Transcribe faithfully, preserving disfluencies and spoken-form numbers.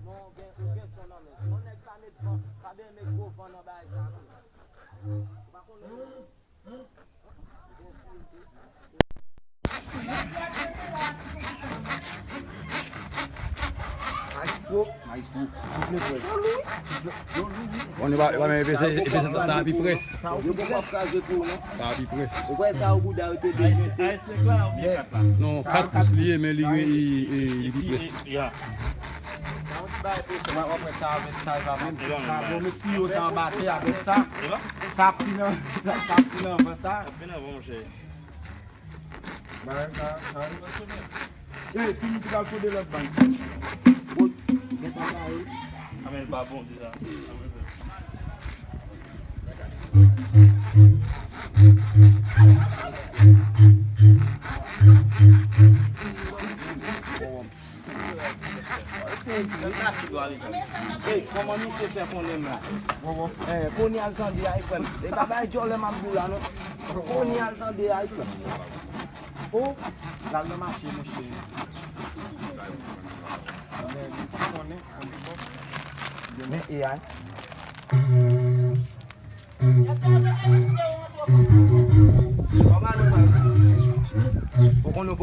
Non, gen, ou gen son nan men. Si yon nèg pa met van, pa bezwen met gwo van nan bagay sa, non. Ou pa konnen. Maestro. Maestro. Souple, frè. Bon, nou pa, pa menm epese, epese sa, sa a pi près. Yo poko ap kraze kou, non? Sa a pi près. Ou kwè sa ou bouda yo te bezwen te? Non, kat pous li ye, men li, li, li, li pi près. Ya. Sa yon ti bagay prese, w ap wè sa avèk sa, sa menm. Sa, bon, met pi yo sa anba tè avèk sa. Sa ap fin nan, sa ap fin nan van sa. Bagay sa, sa. Ey, fini ki pral fode lòt bank. Woy, gen tan sa yo. Amèn pa bon, di sa. Ey, kòman misye fè konnen m la? Ey, kounye a l tande a, frè m. E pa bay djòlè m ap di w la, non. Kounye a l tande a, frè m. O, l al nan mache, monchè. Men, men, e a. Ou konnen, ou